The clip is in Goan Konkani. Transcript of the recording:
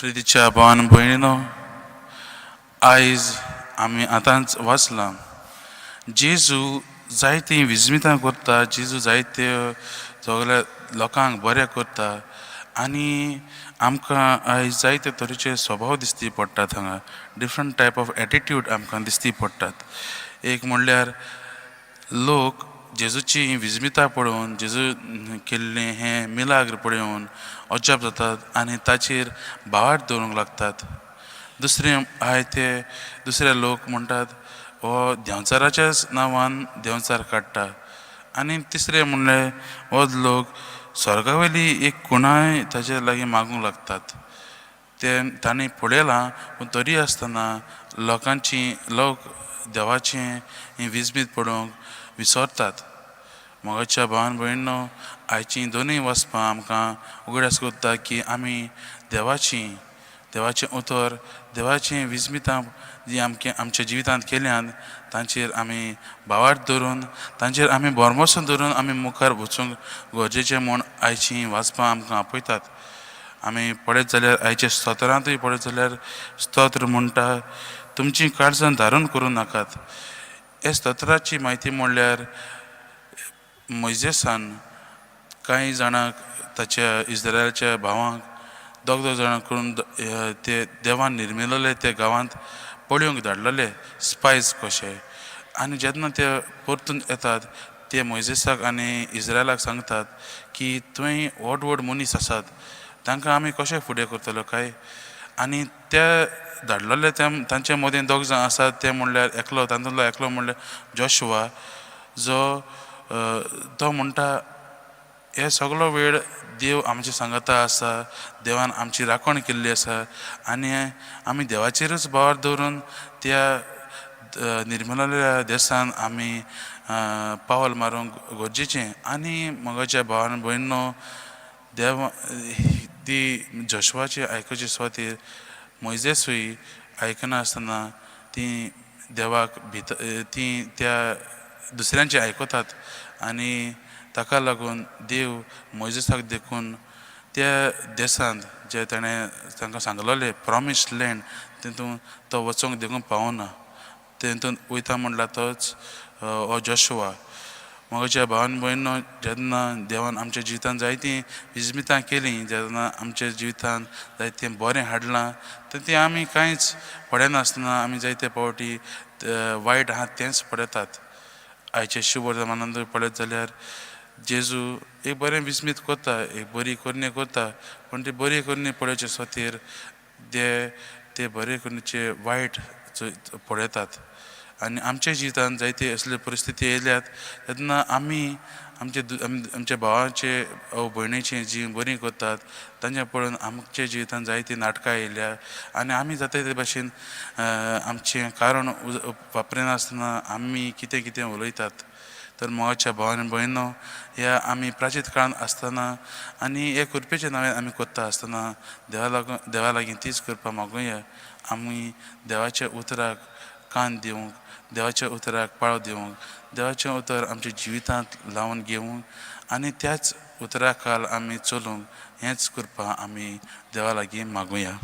प्रितीच्या भावान भयणीनो, आयज आमी आतांच वाचलां जेजू जायतीं विस्मितां करता, जेजू जायते सगल्या लोकांक बरें करता आनी आमकां आयज जायते तरेचे स्वभाव दिश्टी पडटात. हांगा डिफरंट टायप ऑफ एटिट्यूड आमकां दिश्टी पडटात. एक म्हणल्यार लोक जेजूची विस्मितां पळोवन, जेजू केल्लें हें मिलाग्र पळोवन अजाप जातात आनी ताचेर भावार्थ दवरूंक लागतात. दुसरें आहाय ते दुसरे लोक म्हणटात हो देंवचाराच्याच नांवान देंवचार काडटा. आनी तिसरें म्हणल्यार हो लोक स्वर्गा वयली एक कोणाय ताचे लागीं मागूंक लागतात. ते तांणी पळयलां पूण तरी आसतना लोकांची लोक देवाचें हें विस्मीत पळोवंक विसरतात. मोगाच्या भावान भयणीनो, आयचीं दोनूय वचपां आमकां उगडास करता की आमी देवाची देवाचें उतर, देवाचीं विस्मितां जीं आमके आमच्या जिवितांत केल्यांत तांचेर आमी भावार्थ धरून, तांचेर आमी भरमोसो धरून आमी मुखार वचूंक गरजेचें म्हूण आयचीं वाचपां आमकां आपयतात. आमी पळयत जाल्यार आयच्या स्तोत्रांतूय पळयत जाल्यार स्तोत्र म्हणटा, तुमचीं काळजां धारून करूं नाकात. ह्या स्तोत्राची म्हायती म्हणल्यार मोयजेसान कांय जाणांक ताच्या इस्रायलाच्या भावांक दोग दोग जाणां करून ते देवान निर्मिलेले ते गांवांत पळोवंक धाडलेले स्पायस कशे. आनी जेन्ना ते परतून येतात ते मोयजेसाक आनी इस्रायलाक सांगतात की थंय व्हड व्हड मनीस आसात, तांकां आमी कशें फुडें करतलो काय. आनी ते धाडलेले ते तांचे मदीं दोग जाण आसात ते म्हणल्यार एकलो तातूंतलो एकलो म्हणल्यार जोशुआ, जो तो म्हणटा हे सगलो वेळ देव आमचे सांगाता आसा, देवान आमची राखण केल्ली आसा आनी आमी देवाचेरूच भावार्थ दवरून त्या निर्मलेल्या देसान आमी पावल मारूंक गरजेचें. आनी मोगाच्या भावान भयणीनो, देव ती जोशुआची आयकुचे सुवातेर मोयजेसूय आयकनासतना ती देवाक भितर ती त्या दुसऱ्यांचे आयकतात आनी ताका लागून देव मोयजेसाक देखून त्या देसांत जे ताणें तांकां सांगलेलें प्रोमीस लँड तितून तो वचोंक देखून पावना. तेतून वयता म्हणल्यार तोच हो जोशुआ. म्हज्या भावान भयणीनो, जेन्ना देवान आमच्या जिवितांत जायतीं विस्मितां केलीं, जेन्ना आमच्या जिवितांत जायतें बरें हाडलां, तर तें आमी कांयच पळयनासतना आमी जायते फावटी वायट आहा तेंच पळयतात. आयच्या शुभवर्तमानांत पळयत जाल्यार जेजू एक बरें विस्मीत करता, एक बरी करणी करता, पूण ती बरी करणी पळोवचे खातीर ते बरे करणीचे वायट पळयतात. आनी आमच्या जिवितांत जायते असले परिस्थिती येयल्यात तेन्ना आमी आमचे आमच्या भावाचे वा भयणीचे जी बरीं करतात तांचे पळोवन आमच्या जिवितांत जायतीं नाटकां येयल्या आनी आमी जाता ते भाशेन आमचें कारण वापरिनासतना आमी कितें कितें उलयतात. तर मोगाच्या भावान भयणीनो, ह्या आमी प्राचीत काळांत आसतना आनी हे कृपेच्या नांवान आमी करता आसतना देवा लागून देवा लागीं तीच कृपा मागुया. आमी देवाच्या उतराक कान दिवंक, देवाच्या उतराक पाळो दिवंक, देवाचें उतर आमच्या जिवितांत लावन घेवंक आनी त्याच उतरा खाल आमी चलूंक हेंच कृपा आमी देवा लागीं मागुया.